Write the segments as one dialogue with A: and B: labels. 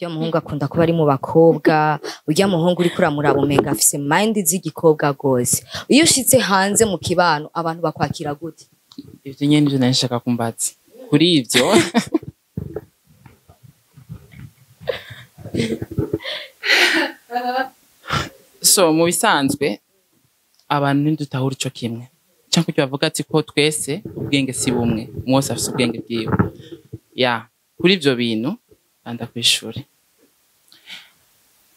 A: Urya muhungu akunda kuba ari mu bakobwa, urya muhungu uriko uramuraba umenga afise mind z'igikobwa gose. Iyo ushitse hanze mu kibano abantu bakwakira gute?
B: Ivyo nyene nivyo nari nshaka kumbaza kuri ivyo. So mu bisanzwe abantu ntidutahura ico kimwe, canke kugira bavuga ati ko twese ubwenge si bumwe, mwose afise ubwenge bwiwe. Ya kuri ivyo bintu anda kw'ishure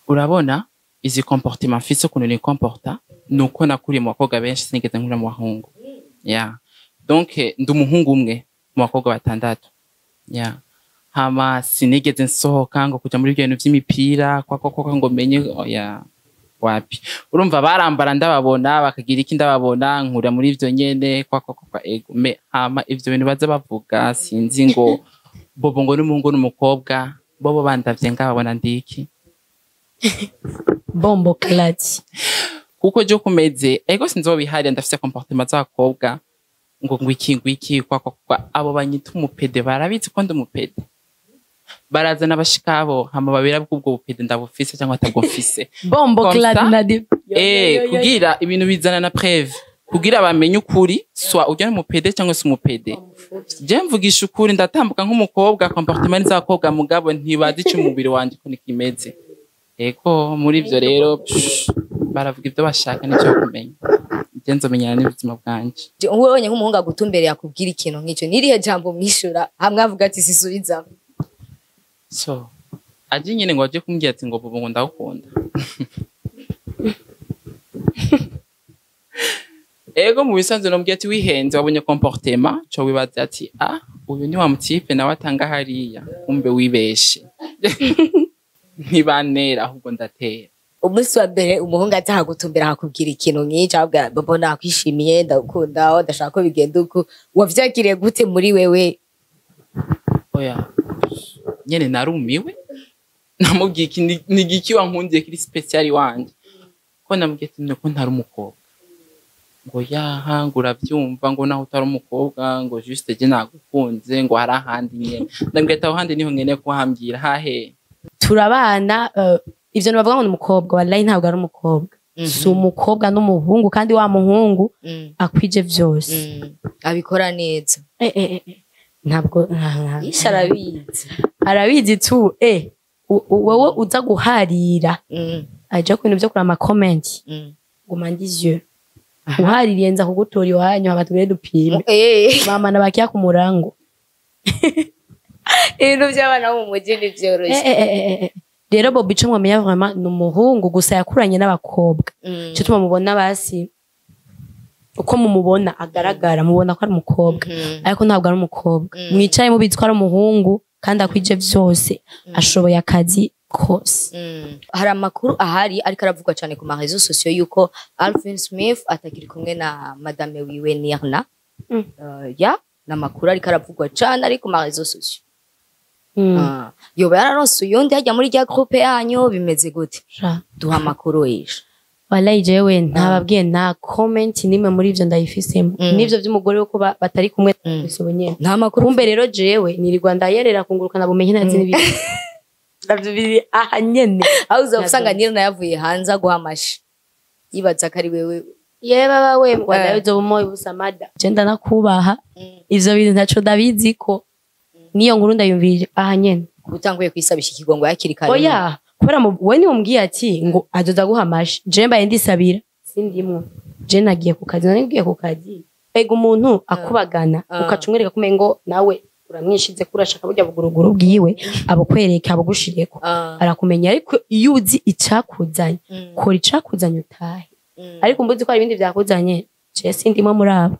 B: urabona izi comportement mfise, ukuntu ni comporta nuko nakuriye mu bakobwa benshi, sinigeze nkurira mu bahungu. Ya donc ndi umuhungu umwe mu bakobwa batandatu. Ya hama sinigeze nsohoka ngo kuja muri ibyo bintu vy'imipira kwa ngo menye, oya wapi. Urumva barambara ndababona, bakagira iki ndababona, nkura muri ivyo nyene kwa ego. Me hama ivyo bintu baza bavuga sinzi ngo bobo ngo n'umuhungu n'umukobwa, bobo bandavye ngababona ndiki
C: Bombo clati.
B: Kuko je kumeze ego sinzobihariye, ndafise comportement z'abakobwa ngo ngwiki ngwiki kwa abo banyita umupede barabizi ko ndi umupede, barazana abashikabo hama babera bw'ubwo bupede ndabufise cyangwa atabwo mfise.
C: Bombo
B: Comme
C: clati
B: ça,
C: na di.
B: Kugira ibintu bizana na preuve kugira bamenye ukuri, swa ujya n'umupede cyangwa se umupede. Je mvugisha ukuri, ndatambuka nk'umukobwa, comportement z'abakobwa, mugabo ntibazi ico umubiri wanje ko nikimeze. Ego muri ivyo rero psh, baravuga ibyo bashaka n'ivyo kumenya, je nzomenyana n'ubuzima bwanje.
A: Ubonye nk'umuhungu agutumbereye akubwira ikintu nk'ico, nirihe jambo mwishura hamwe avuga ati sisubiza?
B: So aje nyene ngo aje kumbwira ati ngo bobo ngo ndagukunda. Ego mu bisanzwe namubwiye ati wihenze wabonye comportement, co wibaza ati ah uyu ni wa mutipe nawe atanga hariya, kumbe wibeshe. Ntibanera ahubwo ndatera.
A: Umunsi wa mbere umuhungu atahagutumbera akakubwira ikintu nk'ico, avuga bobo nakwishimiye ndagukunda, aho ndashaka ko bigenda uku, wavyakiriye gute muri wewe?
B: Oya nyene narumiwe, namubwiye iki ni igiki wankundiye kiri special wanje, ko namubwiye ati nuko ntari umukobwa, ngo yaha ngo uravyumva ngo naho utari umukobwa ngo juste je nagukunze ngo hari ahandi nyene. Ndamubwiye ati aho handi niho nkeneye kuhambwira hahe.
C: Turabana ivyo ntibavuga ngo ni umukobwa, wallahi ntabwo ari umukobwa. Si umukobwa n'umuhungu, kandi wa muhungu akwije vyose.
A: Abikora neza.
C: Ntabwo
A: Yishe arabizi.
C: Arabizi tu wowe uza guharira. Aja ku bintu vyo kuraba ama comment. Guma ndizyo. Uhaririye nza kugutora iwanyu hama tugende dupime. Mama nabakia ku murango.
A: Ibintu vy'abana bo mu muji ntivyoroshe.
C: Rero Bobo ico mwamenya vraiment ni umuhungu gusa yakuranye n'abakobwa. Ico tuma mubona basi uko mumubona agaragara mubona ko ari umukobwa. Ariko ntabwo ari umukobwa. Mwicaye mubizi ko ari umuhungu kandi akwije vyose, ashoboye akazi kose.
A: Hari amakuru ahari ariko aravugwa cyane ku ma réseaux sociaux yuko Alvin Smith atakiri kumwe na madame wiwe Nirna. Ya namakuru ariko aravugwa cyane ari ku ma réseaux sociaux. Yoba yararonse uyundi hajya muri rya groupe yanyu, bimeze gute? Duha amakuru yisha.
C: Wallahi jewe ntababwiye nta comment nimwe muri ivyo ndayifisemo. Nivyo vy'umugore wo kuba batari kumwe gusa nyene.
A: Nta makuru.
C: Kumbe rero jewe nirirwa ndayerera kungurukana bumenyi ntazi n'ibindi. Navyo biri aha nyene.
A: Aho uzosanga Nirna yavuye hanze aguha amashi. Yibaza ko ari wewe.
C: Ye baba we wallahi uzobumoye busamada. Je ndanakubaha. Ivyo bintu ntaco ndabizi ko niyo nkuru ndayumvirije aha nyene.
A: Utanguye kwisabisha ikigongo hakiri kare.
C: Oya, kubera we ni umbwiye ati ngo azoza guha amashi. Je mbaye ndisabira sindimwo. Je nagiye ku kazi, nari ngiye ku kazi. Ego umuntu akubagana ukaca umwereka ko umengo nawe uramwishize ko urashaka burya buguruguru bwiwe abukwereka abugushireko. Arakumenya, ariko iyo uzi icakuzanye kora icakuzanye utahe. Ariko mbuzi ko hari ibindi vyakuzanye, je sindimwo muri abo.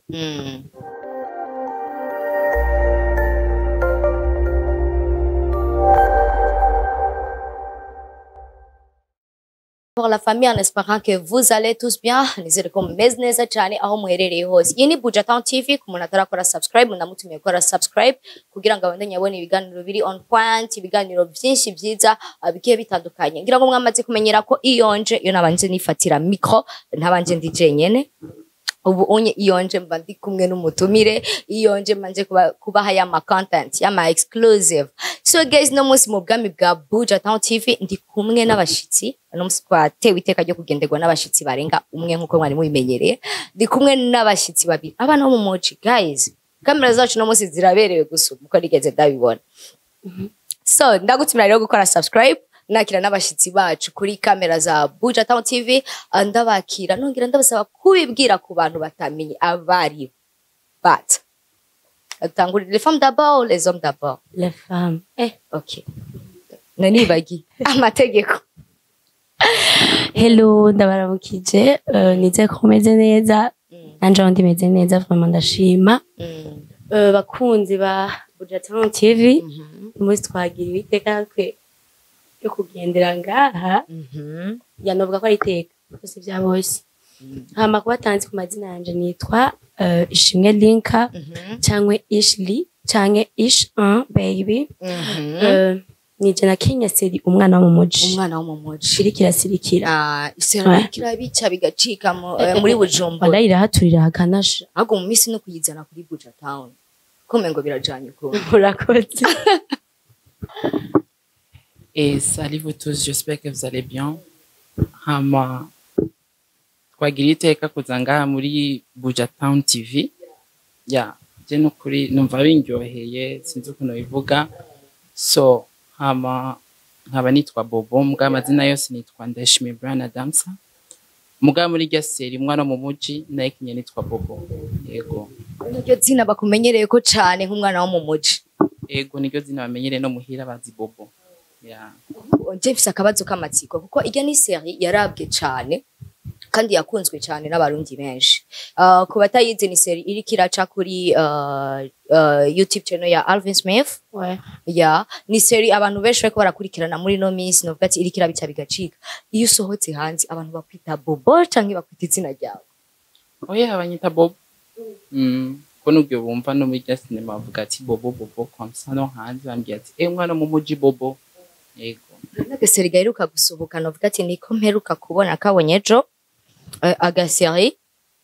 A: Pour la famille, en espérant que vous allez tous bien, nizere ko mumeze neza cyane aho muherereye hose. Iyi ni Buja Town TV, ku muntu atarakora subscribe, ndamutumiye gukora subscribe kugira ngo abandanye abone ibiganiro biri on point, ibiganiro byinshi byiza bigiye bitandukanye. Ngira ngo mwamaze kumenyera ko iyonje iyo nabanje nifatira micro, ntabanje ndi jenyene. Ubu unye iyo nje mba ndi kumwe n'umutumire, iyo nje mba nje kubaha y'ama content, y'ama exclusive. So guys, no munsi mu bwami bwa Buja Town TV ndi kumwe n'abashitsi. No munsi twatewe iteka ryo kugenderwa n'abashitsi barenga umwe, nkuko mwari mubimenyereye. Ndi kumwe n'abashitsi babiri, abana bo mu muci. Guys, kamera zacu no munsi ziraberewe gusumba uko nigeze ndabibona. So ndagutumira rero gukora subscribe. Nakira n'abashitsi bacu kuri kamera za Buja Town TV. Ndabakira, nongera ndabasaba kubibwira ku bantu batamenye abari. But tangurire, les femmes d'abord, les hommes d'abord?
C: Les femmes.
A: Okay, nanibagiye amategeko.
C: Hello, ndabaramukije. Nizeye ko mumeze neza. Nanje aho ndimeze neza, vraiment ndashima. Bakunzi ba Buja Town TV, umunsi twagiriwe iteka natwe ryo kugendera ngaha. Yanovuga ko ari iteka byose bya bose. Hama kuba batanzi ku mazina yanje, nitwa Ishimwe Linka, canke Ishli, canke Ish 1 baby. Nije na Kenya série Umwana wo mu Muji.
A: Umwana wo mu Muji.
C: Iriko irasirikira.
A: Ah, isera kirabica bigacika muri Bujumbura.
C: Wallahi irahaturira hakanasha.
A: Ahubwo mu minsi no kuyizana kuri Buja Town kome ngo birajanye ukuntu.
C: Urakoze.
B: Et salut vous tous, j'espère que vous allez bien. Hama twagira iteka kuza ngaha muri Buja Town TV. Ya, je nukuri numva bindyoheye, sinzi ukuntu bivuga. So, hama nkaba nitwa Bobo, mbwa amazina yose nitwa Ndayishimiye Brian Adamsa. Muga muri rya série Umwana wo mu Muji nayikinye nitwa Bobo. Yego.
A: Niryo zina bakumenyereye ko cane, nk'umwana wo mu muji?
B: Ego, niryo zina bamenyereye, no muhira bazi Bobo. Ya.
A: Nje mfise akabazo k'amatsiko, kuko irya ni série yarabwe cane kandi yakunzwe cane n'Abarundi benshi. Ku batayizi, ni série iriko iraca kuri YouTube channel ya Alvin Smith.
C: Ouais.
A: Ya, ni série abantu benshi bariko barakurikirana muri no minsi, novuga ati iriko irabica bigacika. Iyo usohotse hanze, abantu bakwita Bobo canke bakwita izina ryawe?
B: Oya, banyita Bobo. Ko nubwo bumva no muri rya sinema bavuga ati Bobo, Bobo comme ça, no hanze bambwiye ati eh, umwana mu muji Bobo. Yego.
A: N'aga série gaheruka gusohoka, novuga ati niko mperuka kubona, kabonye ejo, aga série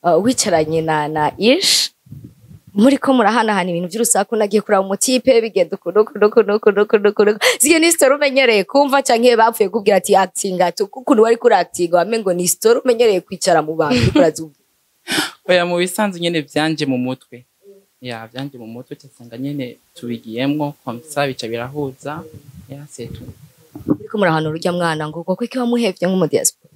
A: wicaranye na Ish, muriko murahanahana ibintu by'urusaku, nagiye kuraba umu type bigenda ukuntu ukuntu ukuntu ukuntu ukuntu ukuntu. Ziyo ni story umenyereye kumva, canke bapfuye kubwira ati acting ati ukuntu wari kuri acting, wamengo ngo ni story umenyereye kwicara mu bantu uriko urazuba?
B: Oya, mu bisanzwe nyene vyanje mu mutwe. Ya, vyanje mu mutwe cyasanga nyene tubigiyemwo comme ça, bica birahuza. Ya, c'est tout.
A: Uriko murahanura urya mwana ngo koko iki wamuhevye nk'umu diaspora?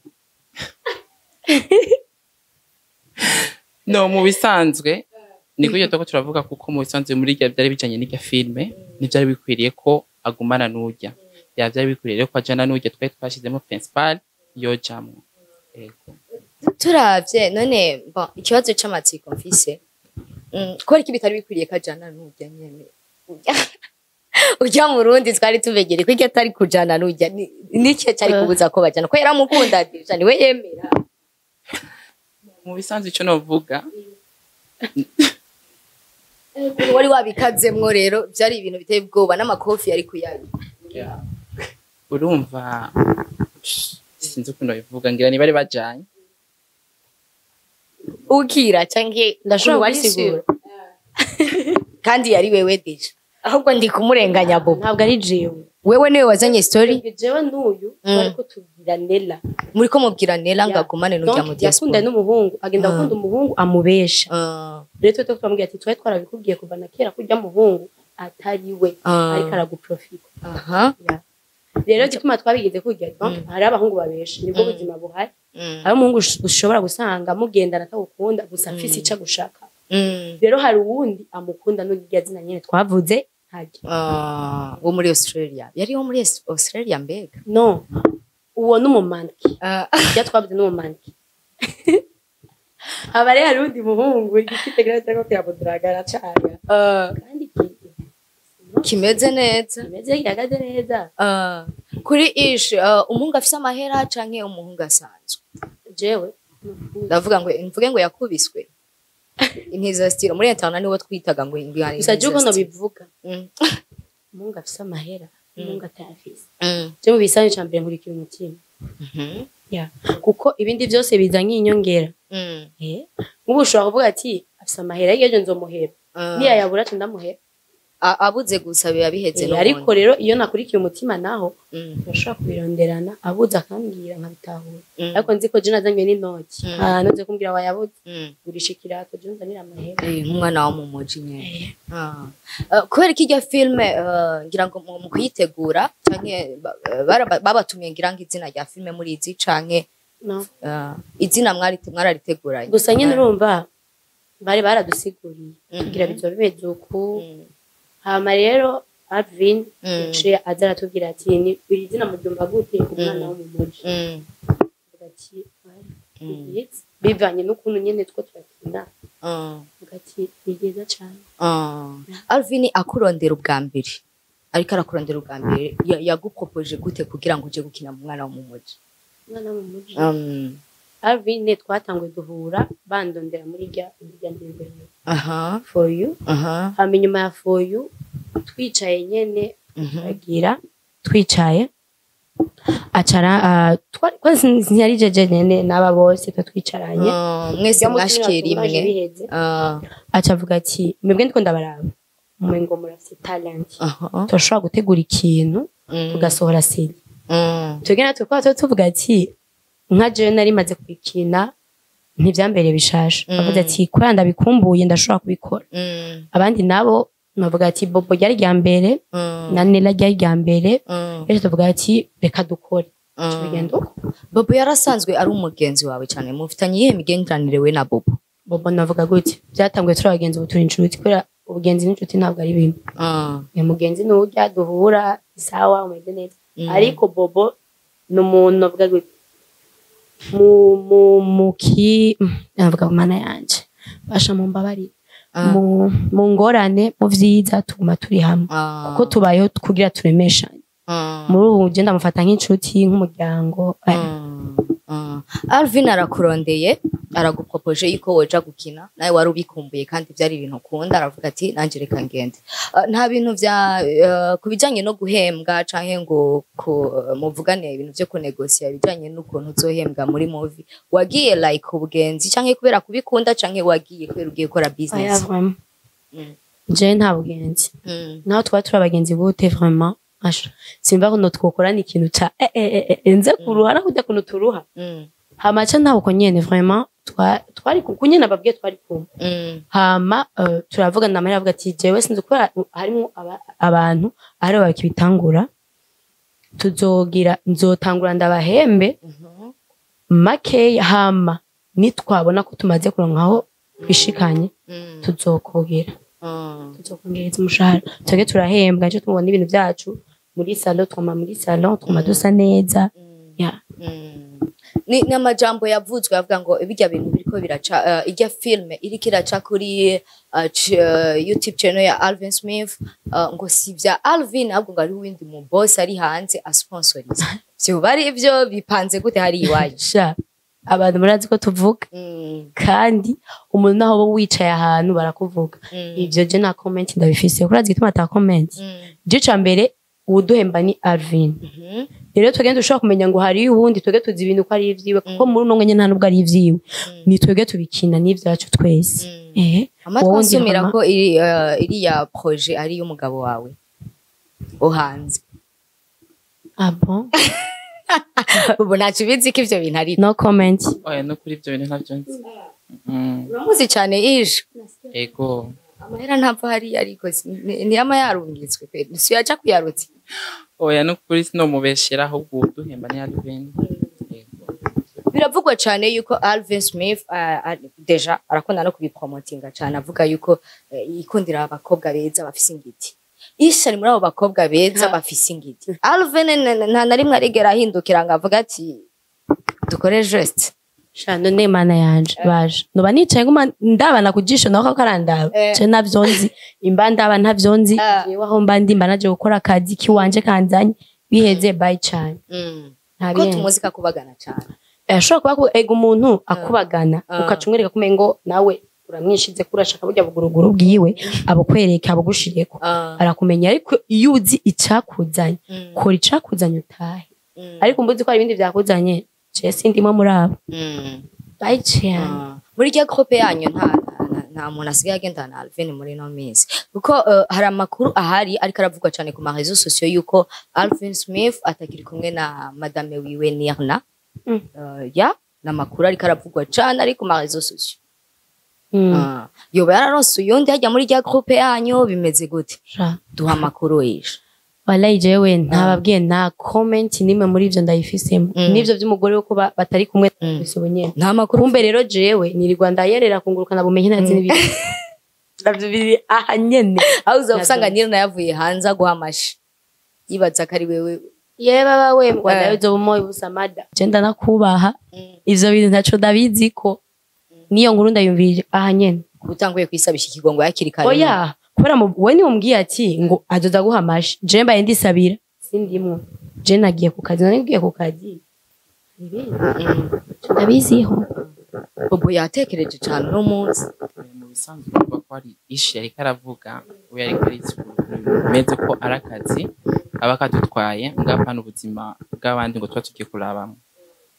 B: No, mu bisanzwe niko iyo turiko turavuga, kuko mu bisanzwe muri rya byari bijanye n'irya filme, ntivyari bikwiriye ko agumana n'urya. Ya, byari bikwiriye ko ajana n'urya twari twashizemo principal yojamwo. Yego.
A: Turavye none, bon, ikibazo c'amatsiko mfise, kubera iki bitari bikwiriye ko ajana n'urya nyene, urya Murundi twari tumenyereye ko iryo atari kujana n'urya? N'ikihe cyari kubuza ko bajana, ko yaramukunda déjà, niwe yemera?
B: Mu bisanzwe ico novuga,
A: Ukuntu wari wabikazemwo rero byari ibintu biteye ubwoba, n'amakofi yari kuyayo.
B: Urumva, sinzi ukuntu babivuga, ngira niba ari bajanye.
A: Ukira canke
C: Ndashobora
A: wari
C: kubisigura.
A: sûr? Kandi yari wewe déjà, ahubwo ndi kumurenganya Bobo.
C: Ntabwo ari jewe.
A: Wewe niwe wazanye story.
C: Jewe n'uyu bariko tubwira Nella.
A: Muriko mubwira Nella ngo agumane n'urya mu
C: Donc,
A: diaspora.
C: yakunda n'umuhungu, agenda gukunda umuhungu amubesha. Rero twe twamubwira ati twari twarabikubwiye kuva na kera ko urya muhungu atari we, ariko araguprofita. Ya. Rero gituma twabigize kurya, donc hari abahungu babesha, nibwo buzima buhari. Hari umuhungu ushobora gusanga mugendana atagukunda, gusa afise ico agushaka. Rero hari uwundi amukunda n'urya zina nyene twavuze ntaryo.
A: Ah, wo muri Australia, yari wo muri Australia mbega?
C: No, uwo n'umumanki.
A: Ah.
C: Irya twavuze n'umumanki. Haba rero hari uwundi muhungu igifite kiriko kiramudaraga aracaya kandi
A: kimeze neza.
C: Kimeze, gihagaze neza.
A: Ah, kuri Ish, umuhungu afise amahera canke umuhungu asanzwe?
C: Jewe
A: Ndavuga ngo mvuge ngo yakubiswe intiza style muri internet, niwo twitaga ngo ingwani.
C: Gusa je uko nobivuga, umuhungu afise amahera, umuhungu atayafise, je mu bisanzwe ca mbere nkurikira umutima. Ya, kuko ibindi byose biza nk'inyongera. Nk'ubu ushobora kuvuga ati afise amahera, y'ejo nzomuheba, niyayabura aca ndamuheba.
A: Abuze gusa biba biheze.
C: Eh,
A: N'ubundi.
C: ariko rero iyo nakurikiye umutima naho, turashobora kubironderana, abuze akambwira nkabitahura. Ariko nzi ko je nazanywe n'intoki. Ah, ntuze kumbwira wayabuze, gurisha ikirato, je nzanira amahera.
A: Eh, nk'umwana wo mu muji nyene. Ah. Kubera ko irya filme, ngira ngo mu kuyitegura canke babatumiye, ngira ngo izina rya filme murizi canke
C: No.
A: izina mwari mwarariteguranye?
C: Gusa nyine urumva bari baradusiguriye kugira bizoba bimeze uku. Hama rero Alvin yaciye aza aratubwira ati: "Ni iri zina muryumva gute, umwana wo mu muji?" Avuga ati: "Ni byiza," bivanye n'ukuntu nyene two turakina. Avuga ati: "Ni byiza cane."
A: Ah. Alvin akurondera ubwa mbere, ariko arakurondera ubwa mbere, yagupropoje gute kugira ngo uje gukina mu mwana wo mu muji?
C: Umwana wo mu muji. Alvin twatanguye duhura bandondera muri rya ndirimbo For You. Hama inyuma ya For You twicaye nyene, agira twicaye acara, kwanza ntiyari jeje nyene, n'aba bose twe twicaranye.
A: Mwese
C: Ujya munsi
A: mwashikiye
C: nyine
A: rimwe.
C: biheze. Aca avuga ati: "Mwebwe ndiko ndabaraba mwe ngo murafise talent, turashobora gutegura ikintu, tugasohora CD." Twebwe natwe kwa tuvuga ati nka jewe nari maze kubikina, ntivyambereye bishasha. Avuze ati: "Kubera ndabikumbuye, ndashobora kubikora." Abandi nabo bavuga ati Bobo ryari rya mbere, na Nela ryari rya mbere. Rero tuvuga ati reka dukore. Tubigenda uko.
A: Bobo yarasanzwe ari umugenzi wawe cyane, mufitanye iyihe migenderanire we na Bobo?
C: Bobo navuga gute, byatanguye turi abagenzi, ubu turi inshuti, kubera ubugenzi n'inshuti ntabwo ari bimwe. Ni mugenzi n'urya duhura sawa, umeze neza. Ariko Bobo ni umuntu navuga gute, mu mu muki navuga mana yanje basha mumbabarire, mu ngorane, mu vyiza, tuguma turi hamwe, kuko tubayeho kugira turemeshanye. Muri ubu je ndamufata nk'inshuti, nk'umuryango.
A: Alvin arakurondeye, aragupropoje yuko woja gukina, nawe wari ubikumbuye kandi byari ibintu ukunda, aravuga ati nanjye reka ngende. Nta bintu vya ku bijanye no guhembwa canke ngo muvugane ibintu vyo kunegosiya ibijanye n'ukuntu uzohembwa muri movie. Wagiye like ubugenzi canke kubera kubikunda, canke wagiye kubera ugiye gukora
C: Oya,
A: business?
C: Vraiment, je nta bugenzi. Naho twaba turi abagenzi gute, vraiment asha simva ko twokorana ikintu ca nze kuruha no kujya kuntu turuha. Hama ca ntabwo nyene vraiment twari kunyene ababwiye twari kumwe. Hama turavugana na Mariya, avuga ati jewe sinzi kubera harimo abantu ari bakibitangura, tuzogira nzotangura ndabahembe makeya, hama nitwabona ko tumaze kuronka aho twishikanye, tuzokogera, tuzokongereza umushahara. Twebwe turahembwa nico tumubona ibintu byacu muri salon, twama muri salon, twama dusa neza ya.
A: Ni amajambo yavuzwe avuga ngo bijya bintu biriko biraca, ijya filme iriko iraca kuri YouTube channel ya Alvin Smith, ngo si vya Alvin, ahubwo ngo ari uwindi mu boss ari hanze asponsoriza. Vyoba ari ivyo? Bipanze gute hari iwanyu?
C: Sha, abantu murazi ko tuvuga, kandi umuntu naho uba wicaye ahantu barakuvuga. Ivyo je na comment ndabifise. Urazi igituma ata comment? Je ca mbere uwuduhemba ni Alvin. Rero twebwe dushobora kumenya ngo hari uwundi, twebwe tuzi ibintu ko ari ivyiwe, kuko muri uno mwanya nta nubwo ari ivyiwe, ni twebwe tubikina, n'ivyacu twese.
A: Amatwi
C: Wowe
A: ansumira
C: ndi
A: ko iriya projet ari iy'umugabo wawe wo hanze.
C: Ah bon?
A: Ubu ntacyo ubizi ko ivyo bintu ari?
C: No comment.
B: Oya, no kuri ibyo bintu ntabyo nzi.
A: Uramuzi cyane ije.
B: Ego.
A: Amahera ntapfa hariya, ariko ntiyama yarungitswe pe, si yaca kuyarutse.
B: Oya, no kuri sinomubeshera, ahubwo uduhemba ni Alvin. Ego.
A: Biravugwa cyane yuko Alvin Smith, déjà arakunda no kubipromotinga cyane, avuga yuko yikundira abakobwa beza bafise ingiti. Isha ari muri abo bakobwa beza bafise ingiti. Alvin nta na rimwe arigera ahindukira ngo avuga ati dukore geste?
C: Sha none mana yanje baje noba nicaye nguma ndabana ku jisho naho ko karandaba? Je navyo nzi, imba ndaba ntavyo nzi. Jewe aho mba ndi, mba naje gukora akazi kiwanje kanzanye, biheze, bye cane. Nta
A: Ko
C: birenze.
A: tumuzi kakubagana cyane.
C: Ashobora kuba ega umuntu akubagana, ukaca umwereka ko umengo nawe uramwishize ko urashaka burya buguruguru bwiwe, abukwereka, abugushireko, arakumenya. Ariko iyo uzi icakuzanye, kora icakuzanye utahe. Ariko mbuzi ko hari ibindi vyakuzanye, je sindimo muri abo. Bye cyane.
A: Ah, muri rya groupe yanyu nta muntu asigaye agendana na Alvin muri ino minsi, kuko hari amakuru ahari ariko aravugwa cyane ku ma réseaux sociaux yuko Alvin Smith atakiri kumwe na madame wiwe Nirna. Ya, ni amakuru ariko aravugwa cyane ari ku ma réseaux sociaux. Ah, yoba yararonse uyundi hajya muri rya groupe yanyu, bimeze gute?
C: Sha.
A: Duha amakuru yisha.
C: Wallahi, jewe ntababwiye, nta comment nimwe muri ivyo ndayifisemo. N'ivyo vy'umugore wo kuba batari kumwe, bise ubu nyene.
A: Nta makuru.
C: Kumbe rero jewe nirirwa ndayerera kungurukana bumenyi, ntazi n'ibindi navyo biri aha nyene.
A: Aho uza usanga Nirna yavuye hanze aguha amashi, yibaza ko ari wewe.
C: Ye baba we, wallahi uzoba umoye ubusamada. Je ndanakubaha, ivyo bintu ntaco ndabizi ko niyo nkuru ndayumvirije aha nyene.
A: Utanguye kwisabisha ikigongo hakiri kare.
C: Oya, kubera we niwe umbwiye ati ngo azoza guha amashi, je mbaye ndisabira, sindimwo. Je nagiye ku kazi, nari ngiye ku kazi. Ndabiziho.
A: Bobo yatekereje cyane uno munsi.
B: Mu bisanzwe urumva ko ari ishi yariko aravuga, we yariko arisigura ukuntu bimeze, ko ari akazi aba kadutwaye ngapana ubuzima bw'abandi ngo tuba tugiye kurabamwo.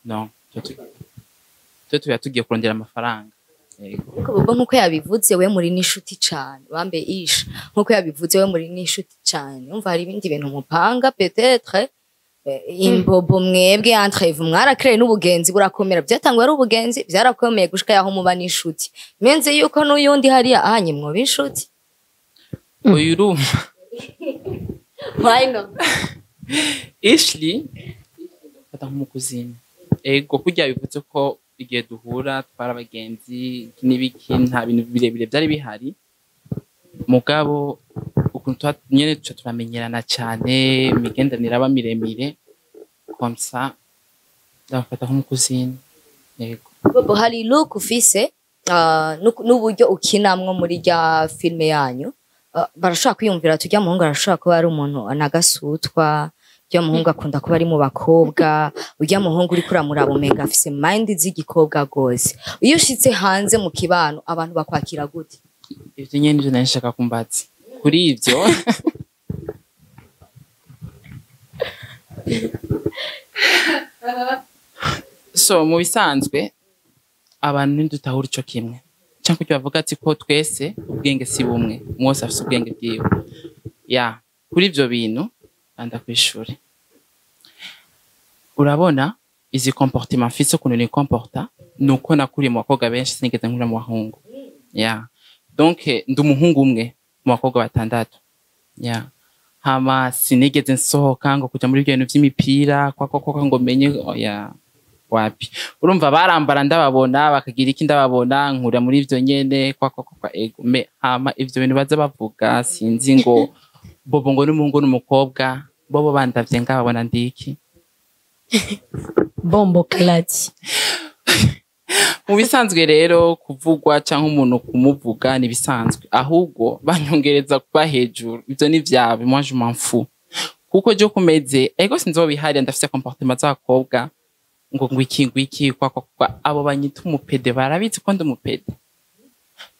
B: No tuba tuba tugiye kurondera amafaranga. Yego.
A: Ariko Bobo, nkuko yabivuze, we muri n'inshuti cane, bambe isha, nkuko yabivuze, we muri n'inshuti cane, umva hari ibindi bintu mupanga, peut-être imbobo mwebwe entre vous mwarakreye n'ubugenzi burakomera. Byatanguye ari ubugenzi, byarakomeye gushika yaho muba n'inshuti. Menze yuko n'uyundi hariya ahanye mwoba inshuti.
B: Uyu urumva
A: Why not?
B: Ishli fata nk'umukuzini. Ego, kurya bivuze ko igihe duhura twari abagenzi iki n'ibiki, nta bintu birebire byari bihari, mugabo ukuntu tuba nyene tuca turamenyerana cyane, imigenderanire aba miremire comme ça, ndamufata nk'umukuzini. Yego.
A: Bobo, hari look ufise n'uburyo ukinamwo muri rya filme yanyu. Barashobora kwiyumvira tujya muhungu arashobora kuba ari umuntu anagasutwa, ujya muhungu akunda kuba ari mu bakobwa, ujya muhungu uriko uramuraba umenga afise mind z'igikobwa gose. Iyo ushitse hanze mu kibano, abantu bakwakira gute?
B: Ivyo nyene nivyo nari nshaka kumbaza kuri ivyo. So mu bisanzwe abantu ntidutahura ico kimwe, canke kugira bavuga ati ko twese ubwenge si bumwe, umwe wese afise ubwenge bwiwe. Ya kuri ivyo bintu anda kw'ishure, urabona izi comportement mfise, ukuntu ni comporta, nuko nakuriye mu bakobwa benshi, sinigeze nkurira mu bahungu. Ya, donc ndi umuhungu umwe mu bakobwa batandatu. Ya, hama sinigeze nsohoka ngo kuja muri ibyo bintu vy'imipira kwa kwa kwa ngo menye. Oya, wapi. Urumva barambara ndababona, bakagira iki ndababona, nkura muri ivyo nyene kwa kwa kwa. Ego, me hama ivyo bintu baza bavuga, sinzi ngo bobo ngo n'umuhungu n'umukobwa, bobo bandavye ngababona ndiki.
C: Bombo clati.
B: Mu bisanzwe rero kuvugwa cyangwa umuntu kumuvuga ni bisanzwe, ahubwo banyongereza kuba hejuru, ivyo ni vyawe, moi je m'en fous, kuko je kumeze ego sinzobihariya, ndafise comportement z'abakobwa ngo ngwiki ngwiki kwa kwa kwa. Abo banyita umupede barabizi ko ndi umupede,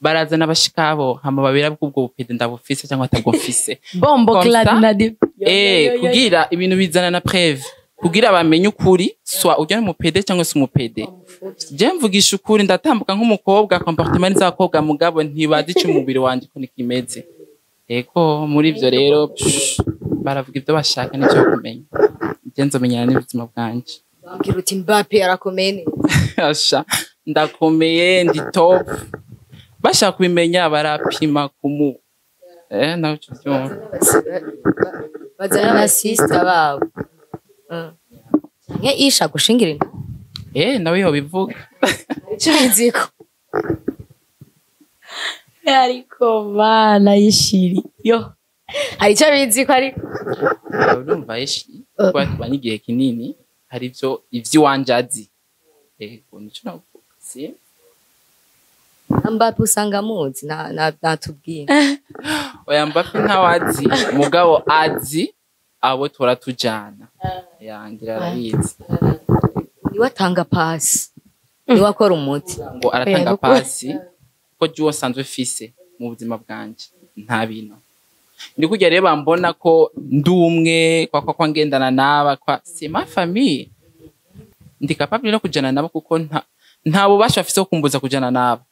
B: barazana abashikabo hama babera bw'ubwo bupede ndabufise cyangwa atabwo mfise.
C: Bombo
B: Comme
C: clati
B: ça.
C: na di.
B: Kugira ibintu bizana na preuve kugira bamenye ukuri, soit ujya umupede cyangwa se umupede. Je mvugisha ukuri, ndatambuka nk'umukobwa, comportement z'abakobwa, mugabo ntibazi ico umubiri wanje ko nikimeze. Ego, muri ivyo rero psh, baravuga ibyo bashaka n'icyo kumenya, je nzomenyana n'ubuzima bwanje.
A: Bambwira uti Mbappe arakomeye neza.
B: Asha, ndakomeye, ndi top. Bashaka kubimenya barapima kumu nawe uca uvyumva.
A: Bazana abasista babo. Canke isha gushingira inda.
B: Nawe yobivuga.
A: Ico biziko.
C: Ariko bana yishiri yo.
A: Hari ico biziko ariko.
B: Urumva ishi kuba tubanye igihe kinini, hari ivyo ivy'iwanje azi. Ego, nico navuga si.
A: Mbappe usanga amuzi na natubwiye.
B: Oya, Mbappe ntawazi, mugabo azi abo tora tujana, yangira arabizi.
A: Niwe atanga pasi, niwe akora umuti.
B: Ngo aratanga
C: Oya,
B: pasi ko juwo nsanzwe mfise mu buzima bwanje nta bintu ndi kurya. Rero bambona ko ndi umwe kwa kwa kwa ngendana naba kwa c'est ma famille, ndi capable no kujana nabo kuko nta Nta bubasha afise wo kumbuza kujana nabo.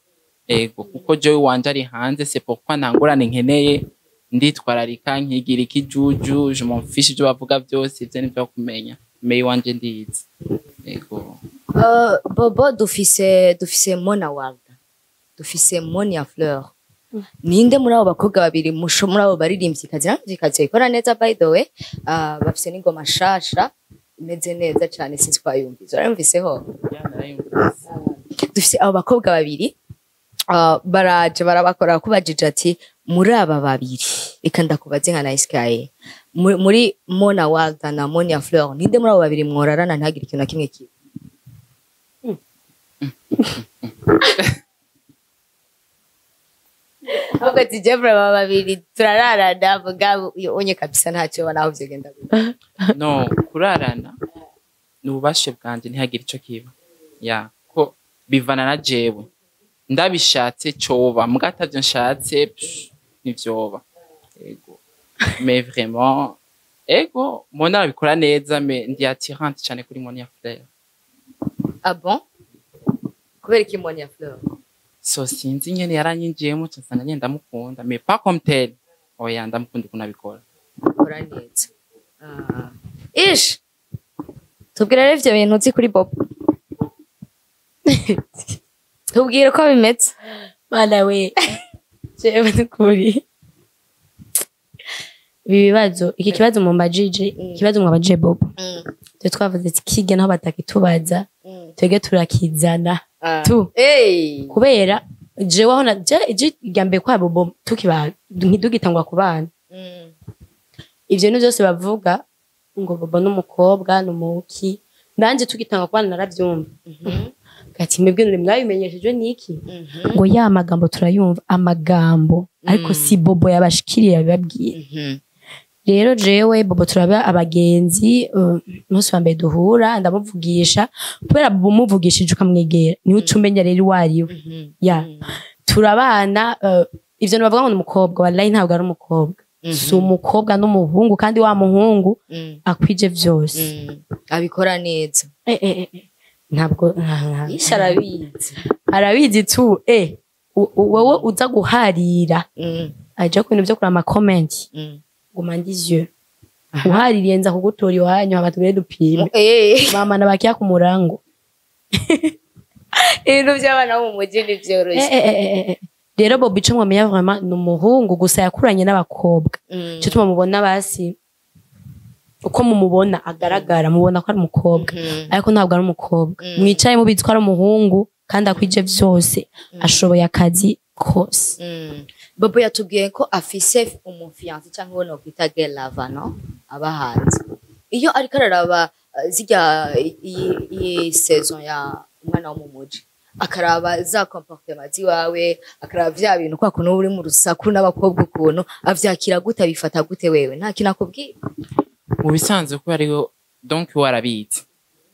B: Ego, kuko jewe wanje ari hanze, c'est pourquoi nta ngorane nkeneye. Nditwararika, nkigira ikijuju, je m'en fiche ibyo bavuga byose, ivyo nivyo kumenya, mais iwanje ndizi. Ego.
A: Bobo, dufise Mona Walda, dufise Monia Fleur. Ninde muri abo bakobwa babiri musho, muri abo baririmvyikazi n'abarimvyikazi babikora neza, by the way, bafise n'ingoma nshasha imeze neza cane, sinzi ko wayumvise, warayumviseho?
B: Ya, narayumvise.
A: Dufise abo bakobwa babiri, baraje barabakora kubajije ati muri aba babiri, reka ndakubaze nka Nice Guy, muri Mona Walda na Monia Fleur, ninde muri abo babiri mworarana ntagire ikintu na kimwe kibi? Ahubwo ati Jeffrey, aba babiri turararana, mugabo uyu unye kabisa ntacyo naho vyogenda gute.
B: No kurarana ni ububashe bwanje, ntihagire ico kiba, ya, ko bivana na jewe. Ndabishatse coba, muga atavyo nshatse, pff, ntivyoba. Ego, mais vraiment, ego, Mona abikora neza, mais ndi attirante cyane kuri Monia Fleur.
A: Ah bon? Kubera iki Monia Fleur?
B: So sinzi nyene, yaranyinjiyemo ca nsanga nyene ndamukunda, mais pas comme tel, oya, ndamukunda ukuntu abikora.
A: Akora neza. Ish, tubwire rero ivyo bintu uzi kuri Bobo, tubwire uko bimeze.
C: Mana we, jewe nukuri ibi bibazo, iki kibazo mumbajije, ikibazo mwabajije Bobo, twe twavuze ati kirya naho batakitubaza, twebwe turakizana tu.
A: Hey.
C: Kubera jewe aho na je irya mbere kwa Bobo tukiba ntidugitangwa ku bana, ivyo bintu byose bavuga ngo Bobo n'umukobwa n'umuki, nanje tugitanga ku bana naravyumva, gati mwebwe none mwabimenyeshejwe niki? Ngo ya magambo turayumva amagambo, ariko si Bobo yabashikiriye yabibabwiye. Rero jewe Bobo turaba abagenzi, umunsi wa mbere duhura ndamuvugisha, kubera Bobo umuvugishije ukamwegera niwe uca umenya rero uwo ari we. Ya, turabana, ivyo ntibavuga ngo ni umukobwa, wallahi ntabwo ari umukobwa, si umukobwa, n'umuhungu, kandi wa muhungu akwije vyose.
A: Abikora neza.
C: Eh. Ntabwo
A: Ish arabizi.
C: Arabizi tu, wewe uza guharira, aja ku bintu vyo kuraba ama comment, guma ndizyo uhaririye nza kugutora iwanyu hama tugende dupime. Mama nabakia ku murango.
A: Ibintu by'abana bo mu mujyi ntibyoroshye.
C: Eh. Rero Bobo, ico mwamenya vraiment, ni umuhungu gusa yakuranye n'abakobwa, ico tuma mubona basi uko mumubona agaragara, mubona ko ari umukobwa, ariko ntabwo ari umukobwa. Mwicaye mubizi ko ari umuhungu kandi akwije vyose, ashoboye akazi kose.
A: Bobo yatubwiye ko afise umu fiancé cyangwa uwo nokwita girl lover, no aba hanze. Iyo ariko araraba zirya iyi saison ya umwana wo mu muji, akaraba za comportement ziwawe, akaraba vya bintu kwa kuntu uri mu rusaku n'abakobwa, ukuntu avyakira gute, abifata gute? Wewe nta kintu akubwiye?
B: Mu bisanzwe ko ariho, donc we arabizi,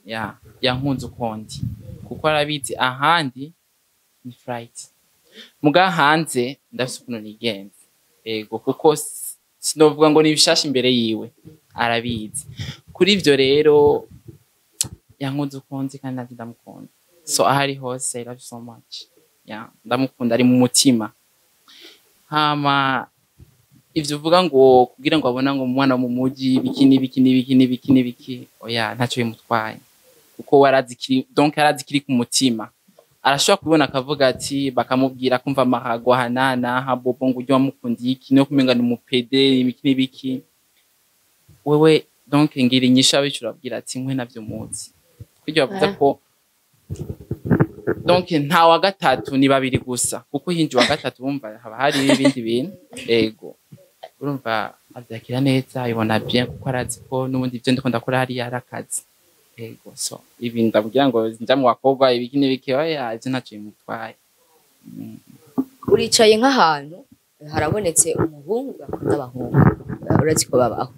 B: ya, yankunze ukundi kuko arabizi ahandi ni flight, muga hanze ndafise ukuntu nigenza. Ego, kuko sinovuga ngo ni bishasha imbere yiwe, arabizi. Kuri ivyo rero yankunze ukundi kandi nanje ndamukunda, so aho ari hose I love you so much. Ya, ndamukunda, ari mu mutima. Hama ivyo uvuga ngo kugira ngo abona ngo umwana wo mu muji ibiki n'ibiki n'ibiki n'ibiki n'ibiki, oya, ntacyo bimutwaye, kuko we arazi kiri, donc arazi kiri ku mutima. Arashobora kubibona akavuga ati bakamubwira, kumva amahago aha n'aha, Bobo ngo ujye wamukundiye iki, no kumenga ni umupede, ibiki n'ibiki. Wewe donc ngira inyishu abicu, urabwira ati nkwe navyo muzi kwiryo bavuze ko donc nta wa gatatu, ni babiri gusa, kuko hinji wa gatatu bumva haba hari ibindi bintu. Ego, urumva avyakira neza, abibona bien, kuko arazi ko n'ubundi ivyo ndiko ndakora hariya ari akazi. Ego, so ibi ndabwira ngo nja mu bakobwa ibiki n'ibiki, oya, ivyo ntacyo bimutwaye.
A: Uricaye nk'ahantu harabonetse umuhungu akunda abahungu. Urazi ko babaho,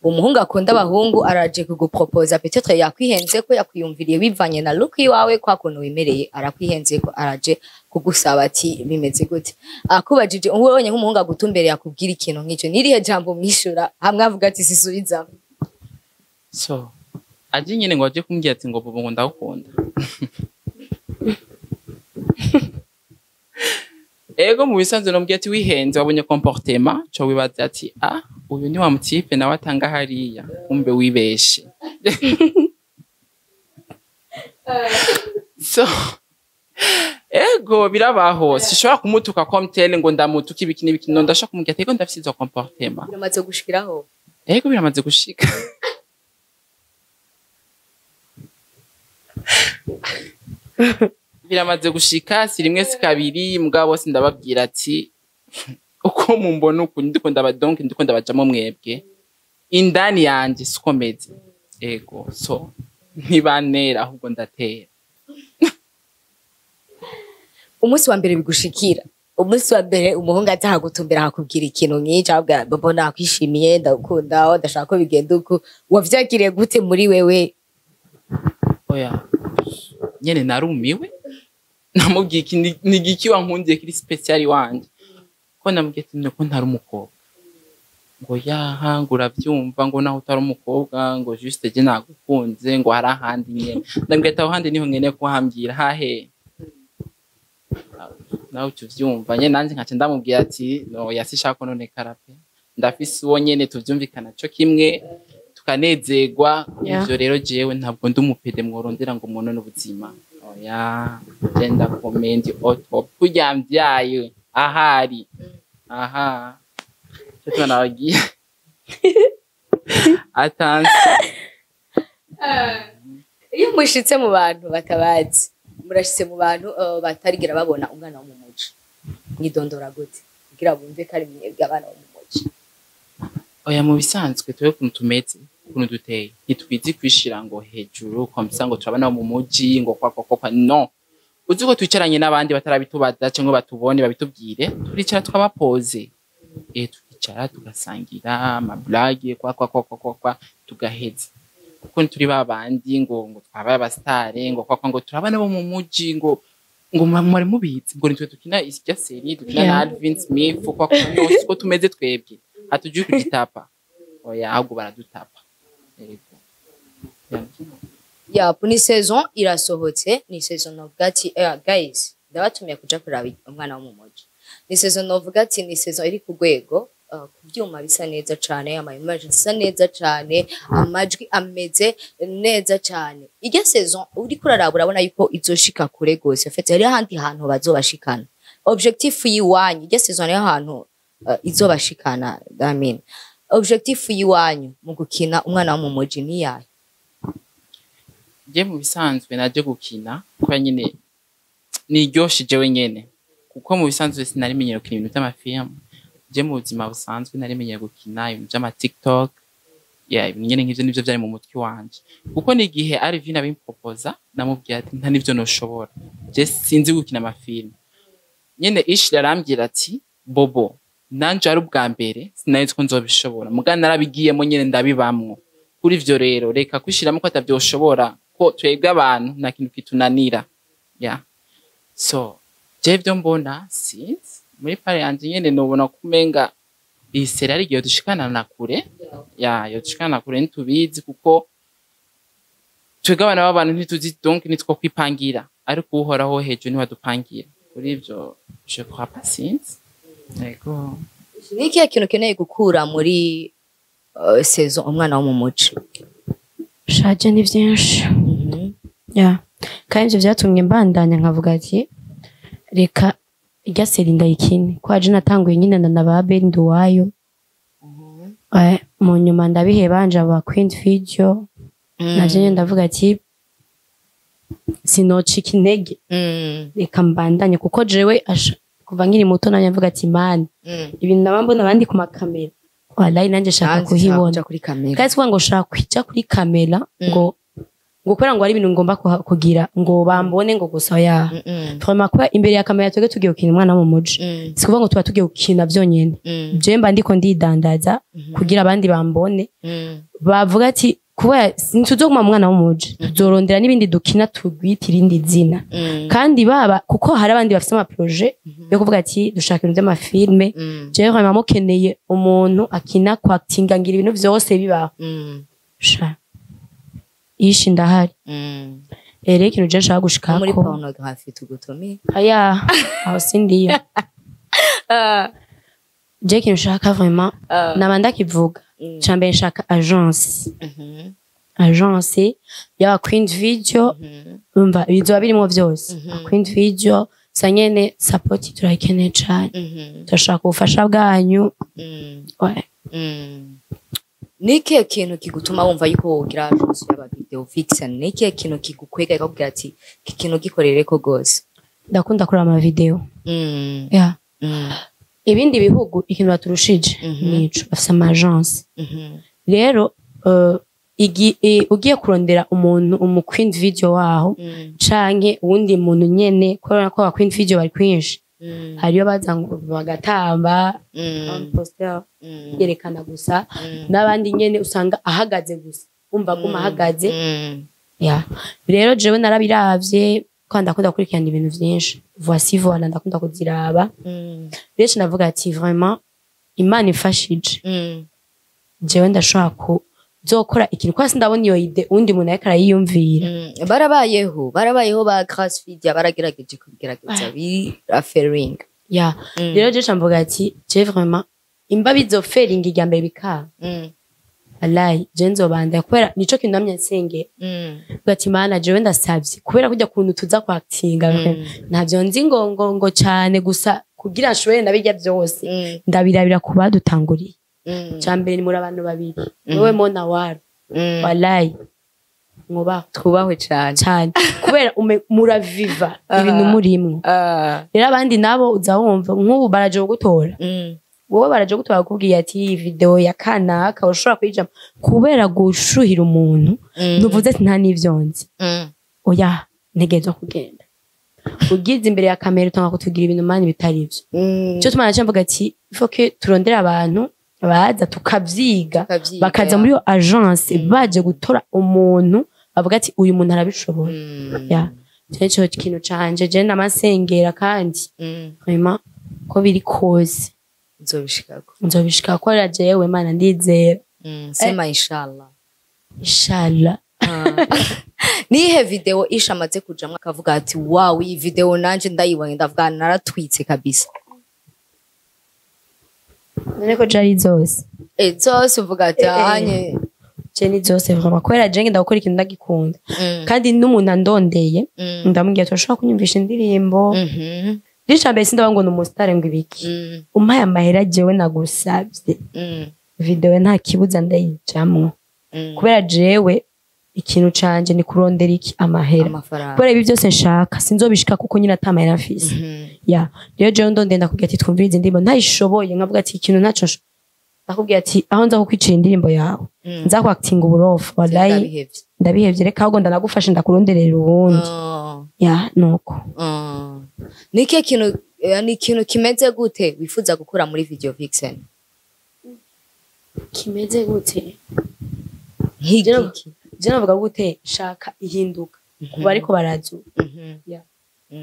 A: umuhungu akunda abahungu araje kugupropoza, peut-être yakwihenze ko yakwiyumviriye bivanye na look iwawe, kwa kuntu wimereye, arakwihenze ko araje kugusaba ati bimeze gute? Akubajije, ubonye nk'umuhungu agutumbereye akubwira ikintu nk'icyo, nirihe jambo mwishura hamwe avuga ati sisubizamo?
B: So aje nyene ngo aje kumbwira ati ngo Bobo, ngo ndagukunda. Ego, mu bisanzwe nomubwiye ati wihenze, wabonye comportement co wibaza ati ah, uyu ni wa mu type nawe atanga hariya, kumbe wibeshe. So ego, birabaho, sishobora kumutuka comme tel ngo ndamutuka ibiki n'ibiki. No ndashaka kumubwira ati ego, ndafise izo comportement.
A: Biramaze gushikiraho?
B: Ego, biramaze gushika. Biramaze gushika, si rimwe si kabiri. Mugabo bose ndababwira ati uko mumbona uku, ndiko ndaba, donc ndiko ndabajamo mwebwe, indani yanje siko meze. Ego, so ntibantera, ahubwo ndatera.
A: Umunsi wa mbere bigushikira, umunsi wa mbere umuhungu atahagutumbera akakubwira ikintu nk'icyo, akubwira bobo nakwishimiye, ndagukunda, aho ndashaka ko bigenda uku, wavyakiriye gute muri wewe?
B: Oya, nyene narumiwe. Namubwiye iki ni igiki wankundiye kiri spécial wanje? Ko namubwiye ati nuko ntari umukobwa, ngo yaha, ngo uravyumva, ngo naho utari umukobwa, ngo juste je nagukunze, ngo hari ahandi nyene. Ndamubwiye ati aho handi niho nkeneye kuhambwira hahe nawe uca uvyumva nyene. Nanje nkaca ndamubwira ati no yasishaka kononekara pe, ndafise uwo nyene tuvyumvikana co kimwe tukanezerwa. Ivyo rero jewe ntabwo ndi umu pédé mworondera ngo umuntu n'ubuzima. Oya, je ndakomeye, ndi au top, kurya mvyaye ahari aha cyo tubona bagiye atanze.
A: Iyo mushitse mu bantu batabazi, murashitse mu bantu batarigera babona umwana wo mu muji, mwidondora gute kugira bumve ko ari mwebwe abana bo mu muji?
B: Oya, mu bisanzwe twebwe ukuntu tumeze, ukuntu duteye, ntitwizi kwishira ngo hejuru comme ça ngo turabana mu muji, ngo kwa kwa kwa kwa. No uzi ko twicaranye n'abandi batarabitubaza cyangwa batubone babitubwire, turicara tukabapoze, tukicara tugasangira ama blagues kwa kwa kwa kwa kwa, kwa tugaheza, kuko ntituri babandi ngo twabaye aba stars, ngo kwa kwa, ngo turabana bo mu muji, ngo mwari mubizi, ngo nitwe dukina irya série dukina na Alvin Smith kwa kwa. No siko tumeze twebwe, hatujuye kugitapa. Oya, ahubwo baradutapa. Yego.
A: Ya, ni saison irasohotse, ni saison novuga ati guys, ndabatumiye kuja kuraba umwana wo mu muji. Ni saison novuga ati ni saison iri ku rwego, ku byuma bisa neza cane, ama image asa neza cane, amajwi ameze neza cane. Irya saison uriko uraraba urabona yuko izoshika kure gose. En fait, hari ahandi hantu bazobashikana. Objectif yiwanyu, irya saison niyo hantu izobashikana. I mean, objectif yiwanyu mu gukina umwana wo mu muji ni yahe?
B: Je mu bisanzwe naje gukina kubera nyene niryoshe jewe nyene, kuko mu bisanzwe sinari menyera gukina ibintu vy'amafilmu. Je mu buzima busanzwe nari menyera gukina ibintu vy'ama TikTok, yeah, ibintu nyene nk'ivyo nivyo vyari mu mutwe wanje, kuko n'igihe Alvin abimproposa namubwiye ati nta nivyo noshobora, je sinzi gukina amafilmu nyene. Ishi arambwira ati bobo, nanje ari ubwa mbere sinari nzi ko nzobishobora, muga narabigiyemo nyene ndabibamwo. Kuri ivyo rero reka kwishiramo ko atavyoshobora, ko twebwe abantu nta kintu kitunanira. Yeah. So je ivyo mbona, sinzi, muri part yanje nyene nobona kumenga iyi série ari igihe dushikana na kure ya yo dushikana na kure, ntitubizi, kuko twebwe abana b'abantu ntituzi, donc nitwo kwipangira, ariko uhoraho hejuru niwe adupangira. Kuri ivyo je crois pas, sinzi. Yego.
A: Ni ikihe kintu ukeneye gukura muri saison umwana wo mu muji?
C: Shaje ni byinshi ya, kandi ibyo byatumye mbandanya nkavuga ati reka irya série ndayikine, ko aje natanguye nyine na ba Ben Duwayo. Mu nyuma ndabiheba nja ba Queen Video, navyo nyene ndavuga ati sinocika intege, reka mbandanye, kuko jewe asha kuva nkiri muto nanjye mvuga ati man, ibintu naba mbona abandi ku makamera, wallahi nanjye shaka
A: Nanjye
C: kuhibona.
A: kuja kuri kamera.
C: Kandi si ngo shaka kwica kuri kamera ngo kubera ngo ari ibintu ngomba kugira ngo bambone ngo gusa ya vraiment, kuba imbere ya kamera, twebwe tugiye gukina umwana wo mu muji, si kuvuga ngo tuba tugiye gukina byonyene. Je mba ndiko ndidandaza kugira abandi bambone, bavuga ati kuba ntituzoguma mu mwana w'umuji, tuzorondera n'ibindi dukina tugwita irindi zina. Kandi baba kuko hari abandi bafite ama projets yo kuvuga ati dushaka ibintu by'amafilme. Jewe vraiment mukeneye umuntu akina kwakitinga ngira ibintu vyose bibaho. Sha ishi ndahari. Rero ikintu je nshaka
A: No muri
C: gushikako
A: pornography tugutumiye.
C: Aya, aho sindiyo. Je ikintu nshaka vraiment, naba ndakivuga, ca mbere nshaka agence, agence y'aba queen video. Umva, bizoba birimo vyose, queen video sa nyene. Support turayikeneye cane, turashaka ubufasha bwanyu. Ouais.
A: Ni ikihe kintu kigutuma wumva yuko wogira agence y'aba video vixen? Ni ikihe kintu kigukwega kikakubwira ati iki kintu gikorereko gose?
C: Ndakunda kuraba ama video. Yeah. Ibindi bihugu ikintu baturushije nico, bafise ama agence. Rero ugiye kurondera umuntu umu queen video waho canke uwundi muntu nyene, kubera ko aba queen video bari kwinshi, hariyo baza ngo bagatamba, poster yerekana gusa, n'abandi nyene usanga ahagaze gusa, umva aguma ahagaze. Ya, rero jewe narabiravye kandi ndakunda gukurikirana ibintu vyinshi, voici voilà, ndakunda kuziraba. Rero navuga ati vraiment Imana ifashije, jewe ndashobora kuzokora ikintu, kubera sindabona iyo idée uwundi muntu ariko arayiyumvira.
A: Barabayeho ba Grace Fidia, baragerageje kubigerageza birafailing.
C: Ya, rero je mvuga ati je vraiment imba bizofailinga irya mbere bikaba, wallahi je nzobandanya, kubera nico kintu namye nsengera. Mvuga ati Mana, jewe ndasavye, kubera kurya kuntu tuza kwactinga, ntavyo nzi ngo cane gusa kugira nshobore ndabirya vyose, ndabirabira ku badutanguriye. Ca mbere ni muri abantu babiri, wewe Mona Waro. Wallahi mwubaho.
A: Twubahwe cane.
C: Cyane, kubera muraviva ibintu murimwo. Rero abandi nabo uza wumva nk'ubu baraje kugutora, wowe baraje gutora bakubwiye ati iyi video ya kanaka ushobora kuyijamo, kubera gushuhira umuntu ntuvuze ati nta n'ivyo nzi. Oya, ntegerezwa kugenda ugize imbere ya kamera utanga kutugira ibintu mani bitari ivyo. Cyo tuma naca mvuga ati faut que turondere abantu baza tukavyiga,
A: Tukavyiga,
C: bakaza
A: ya.
C: muri iyo agence baje gutora umuntu bavuga ati uyu muntu arabishoboye. Ya, cyo nico kintu canje je namasengera kandi vraiment ko biri kose
A: Nzobishikako.
C: Nzobishika ko jewe Mana ndizera.
A: Sema inshallah.
C: Inshallah.
A: Nihe video Isha amaze kujamwo akavuga ati wow, iyi video nanje ndayibonye ndavuga naratwitse kabisa?
C: None ko jari zose?
A: Eh, zose uvuga ati
C: Eh, eh.
A: anye.
C: Je ni zose vraiment, kubera je ngenda gukora ikintu ndagikunda, kandi n'umuntu andondeye ndamubwira turashobora kunyumvisha indirimbo. Rica mbere sindaba ngo ni umusitari ngo ibiki, umpaye amahera jewe nagusabye, video nta kibuza ndayijamwo, kubera jewe ikintu canje ni kurondera iki? Amahera.
A: Amafaranga.
C: Kubera ibi byose nshaka sinzobishika kuko nyine ata mahera mfise. Ya, rero jewe ndondenda ndakubwira ati twumvirize indirimbo, ntayishoboye nkavuga ati ikintu ntaco ndakubwira ati aho nza kukwicira indirimbo yawe, nza kwakitinga uburofu, wallahi.
A: Ndabihevye.
C: Ndabihevye, reka ahubwo ndanagufashe ndakuronderera uwundi. Ya, nuko.
A: Ni ikihe kintu, ni ikintu kimeze gute wifuza gukora muri video vixen?
C: Kimeze gute?
A: Nk'igiki?
C: Je navuga gute, shaka ihinduka kuba ariko barazu. Ya.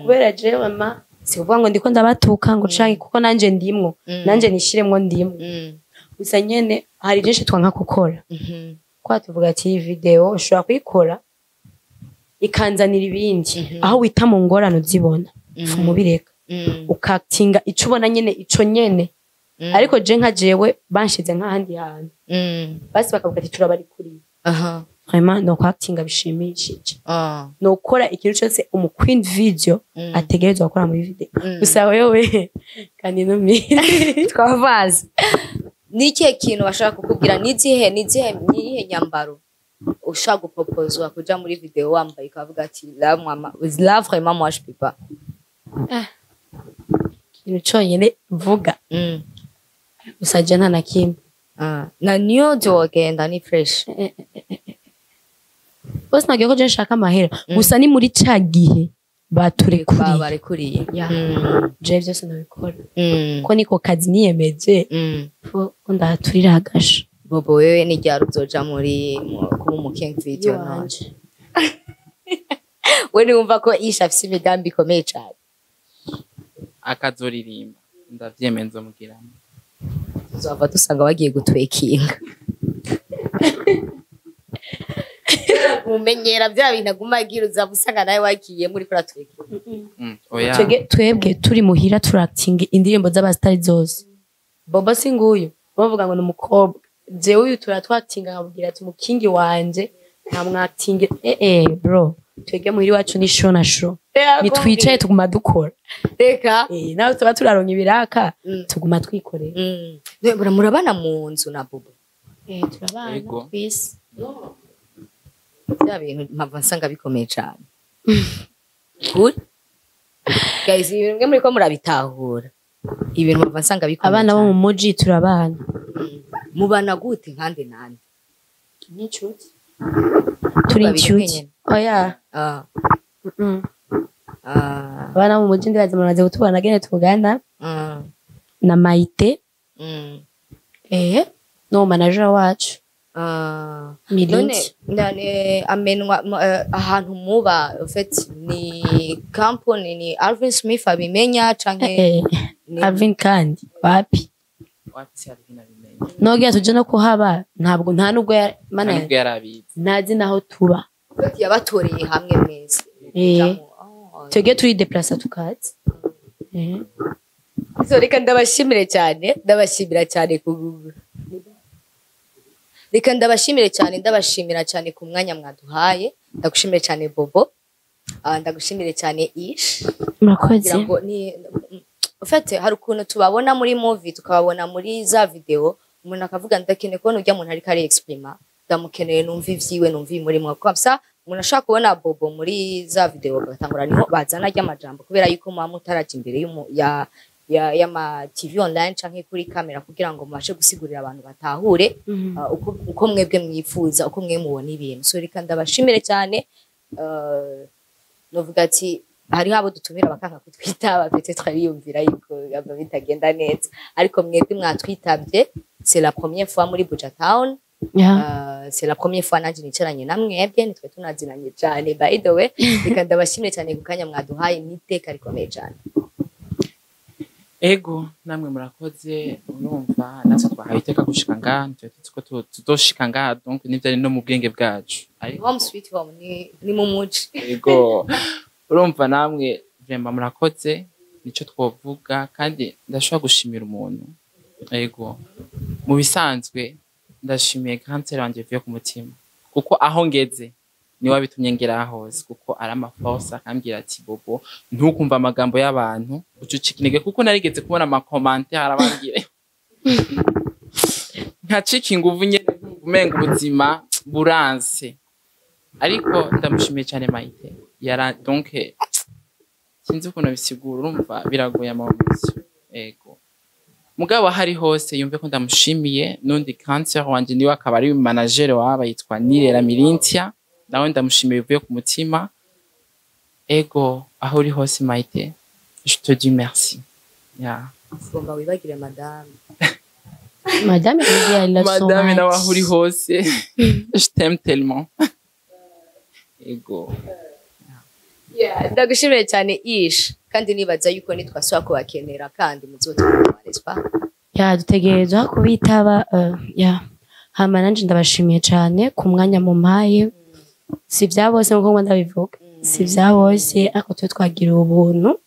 C: Kubera jewe ma si kuvuga ngo ndiko ndabatuka ngo canke, kuko nanje ndimwo, nanje nishiremwo ndimwo. Gusa nyene hari byinshi twanka gukora, kwa tuvuga ati iyi video ushobora kuyikora ikanzanira ibindi, aho wita mu ngorane uzibona fumubireka, ukatinga ico ubona nyene, ico nyene. Ariko je nka jewe banshize nk'ahandi hantu, basi bakavuga ati turabarikuriye, vraiment no kwakitinga bishimishije, no gukora ikintu cyose umu queen video ategerezwa gukora muri video. Gusa wewe kandi numire.
A: Twavaze. Ni ikihe kintu bashaka kukubwira? Ni izihe, ni iyihe nyambaro ushaka gupropozwa kuja muri video wambaye ukavuga ati là moi là vraiment moi je peux pas?
C: Ikintu cyonyine mvuga, gusa je nta na kimwe.
A: Na nude wogenda ni fresh?
C: Bose nagiye ko je nshaka amahera gusa, ni muri ca gihe baturekuriye.
A: Barekuriye.
C: Ya. Je byose nabikora ko niko kazi niyemeje, ko ndahaturira agasha.
A: Bobo, wewe ni ryari uzoja muri kuba umu king video none?
C: Iwanje.
A: We niwumva ko Isha afise imigambi ikomeye cane.
B: Akazoririmba ndavyemeye, nzomugiramo.
A: Tuzava dusanga bagiye gutwekinga. kumumenyera bya bintu aguma agira, uzaba usanga nawe wagiye muri kuratwika.
B: Oya.
C: Twebwe turi muhira turactinga indirimbo z'abasitari zose. Bobo si nguyu bavuga ngo ni umukobwa, jewe uyu turatwactinga, nkabwira ati umukingi wanje ntamwactinge. Bro, twebwe muhira iwacu ni show na show, nitwicaye tuguma dukora.
A: Reka.
C: Nawe tuba turaronka ibiraka, tuguma twikorera.
A: Murabana mu nzu na Bobo?
C: Turabana.
B: Yego.
C: Twese.
A: Bya bintu mpava nsanga bikomeye cyane. Kuri guys, ibintu mwe muriko murabitahura, ibintu mpava nsanga bikomeye
C: Abana bo
A: cyane.
C: mu muji turabana.
A: Mubana gute, nkande nande?
C: N'inshuti, turi
A: Babiri
C: inshuti.
A: mwenyene?
C: Oya. Abana bo mu muji ndibaza muramaze kutubona gene tugana na Maite no manager wacu.
A: None
C: Mirinzi.
A: None amenwa ahantu muba, en fait ni company, ni Alvin Smith abimenya canke ni
C: Alvin kandi wapi?
B: Wapi, si Alvin abimenya.
C: Nogira tuje no kuhaba, ntabwo nta nubwo mana
B: Nubwo yarabizi.
C: Ntazi naho tuba.
A: En fait, yabatoreye hamwe mwese? Oh.
C: Twebwe turi déplaça tukaza.
A: So reka ndabashimire cyane, ndabashimira cyane ku reka ndabashimire cyane, ndabashimira cyane ku mwanya mwaduhaye. Ndagushimire cyane Bobo. Ndagushimire cyane Ish.
C: Murakoze.
A: Kugira ngo ni en fait hari ukuntu tubabona muri movie, tukababona muri za video, umuntu akavuga ndakeneye kubona ujya muntu ariko ari exprima, ndamukeneye numva ivyiwe, numva ibimurimo. Comme ça umuntu ashaka kubona Bobo muri za video bagatangura niho bazana ry'amajambo, kubera yuko muba mutaraja imbere ya ya y'ama TV online canke kuri kamera kugira ngo mubashe gusigurira abantu batahure uko mwebwe mwifuza, uko mwe mubona ibintu. So reka ndabashimire cyane. Novuga ati hariho abo dutumira bakanka kutwitaba, peut-être biyumvira yuko aba bitagenda neza, ariko mwebwe mwatwitabye. C'est la première fois muri Buja Town. C'est la première fois nanje nicaranye na mwebwe, nitwe tunazinanye cyane. By the way, reka ndabashimire cyane ku kanya mwaduhaye, n'iteka rikomeye cyane.
B: Ego, namwe murakoze. Urumva natwe twahaye iteka gushika ngaha, ntitwe tuzi ko tuzoshika ngaha, donc nivyo ari no mu bwenge bwacu. Ariko
A: Home sweet home, ni mu muji.
B: Ego, urumva namwe vraiment murakoze, nico twovuga. Kandi ndashobora gushimira umuntu. Ego, mu bisanzwe ndashimiye kanseri wanje bivuye ku mutima, kuko aho ngeze niwe wabitumye ngera hose, kuko ari amaforce akambwira ati: "Bobo, ntukumva amagambo y'abantu ucucika intege," kuko narigeze kubona amacommentaires arabambwira nkacika inguvu nyene, umenga ubuzima buranse. Ariko ndamushimiye cyane Maite yara, donc sinzi ukuntu bisigura, urumva biragoye amamuzi. Ego, mugabo aho ari hose yumve ko ndamushimiye. N'undi cancer wanje niwe akaba ari manager waba yitwa Nirera Mirintia, nawe ndamushimiye bivuye ku mutima. Ego, aho uri hose Maite, je te dis merci, yeah.
A: Ugomba wibagire madame.
C: Madame Lydia, I love so
B: Madame,
C: much.
B: Nawe aho uri hose, je t'aime tellement. Ego.
A: Yeah, ndagushimiye cyane Ish, kandi nibaza yuko nitwasubira kubakenera kandi muzotwumva, n'est-ce pas?
C: Ya, dutegerezwa kubitaba. Ya, hama nanje ndabashimiye cyane ku mwanya mumpaye. Si vya bose nkuko ndabivuga, si vya bose, ariko twe twagira ubuntu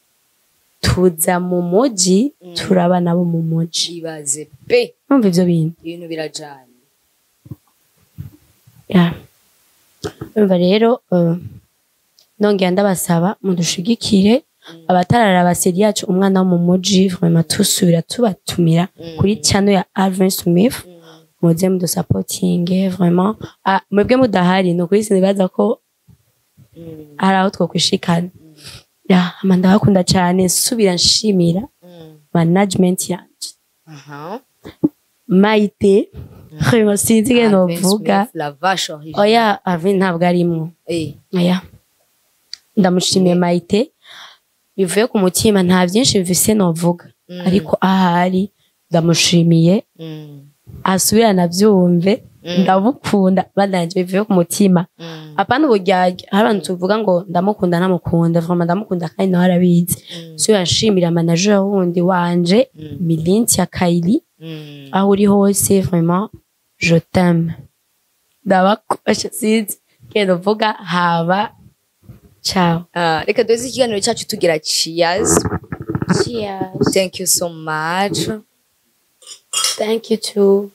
C: tuza mu muji, turaba nabo mu muji.
A: Ibaze pe.
C: Numva ivyo bintu.
A: Ibintu birajanye.
C: Ya, umva rero, nongera ndabasaba mudushigikire. Abatararaba série yacu Umwana wo mu muji, vraiment tusubira tubatumira kuri channel ya Alvin Smith, muze mudusapotinge vraiment. Mwebwe mudahari ni ukuri sinibaza ko hari aho twokwishikana. Ya, hama ndabakunda cyane, subira nshimira management yanje, Maite, vraiment sinzi ingene
A: Alvin
C: novuga.
A: Smith, la vache originale.
C: Oya, Alvin ntabwo arimwo. Oya, ndamushimiye Maite bivuye ku mutima. Nta byinshi mvise novuga, ariko ahari ndamushimiye, asubira nabyumve, ndamukunda bandanje bivuye ku mutima. Apana uburyarya, hari abantu tuvuga ngo ndamukunda ntamukunda, vraiment ndamukunda kandi nawe arabizi. Subira nshimira manager wundi wanje, Milintia Kaili, aho uri hose vraiment je t'aime, ndabakosha, sinzi. Genda uvuga haba ciao.
A: Ah, reka duze ikiganiro cyacu tugira cheers.
C: Cheers.
A: Thank you so much.
C: Thank you too.